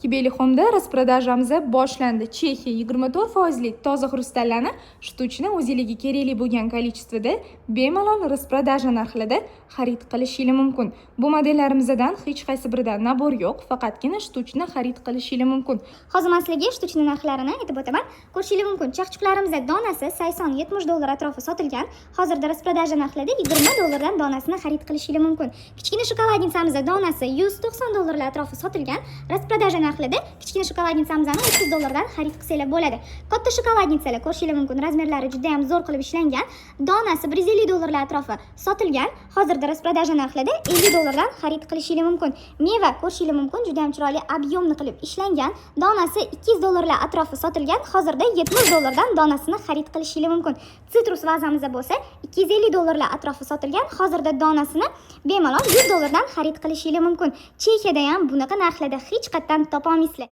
Kibeli Home'da распродажа miz boshlandi. Chexiya 24 foizli toza xrustallarni штучно o'zingizga kerakli bo'lgan количество da bemalol распродажа narxlarida xarid qilishingiz mumkin. Bu modellarimizdan hech qaysi birida набор yo'q, faqatgina штучно xarid qilishingiz mumkin. Hozir man sizlarga штучный narxlarini aytib o'taman. Ko'rishingiz mumkin, chaqchuqlarimizda donasi 80-70 dollar atrofi sotilgan. Hozirda распродажа narxlarida 20 dollardan donasini xarid qilishingiz mumkin. Kichkina шоколадница mizda donasi 190 dollarlar atrofi sotilgan. Распродажа narxlarida kichkina шоколадница mizni 30 dollardan xarid qilsanglar bo'ladi. Katta шоколадница lar, ko'rishingiz mumkin, razmerlari juda ham zo'r qilib ishlangan. Donasi 150 dollarlar atrofi sotilgan. Hozirda распродажа narxlarida 50 dollardan xarid qilishingiz mumkin. Meva, ko'rishingiz mumkin, juda ham chiroyli, объемный qilib ishlangan. Donasi 200 dollarlar atrofi sotilgan. Hozirda 70 dollardan donasini xarid qilishingiz mumkin. Цитрус vazamizda bo'lsa 250 dollarlar atrofi sotilgan. Hozirda donasini bemalol 100 dollardan xarid qilishingiz mumkin. Chexiyada ham bunaqa narxlarda hech qayerdan topa olmaysizlar.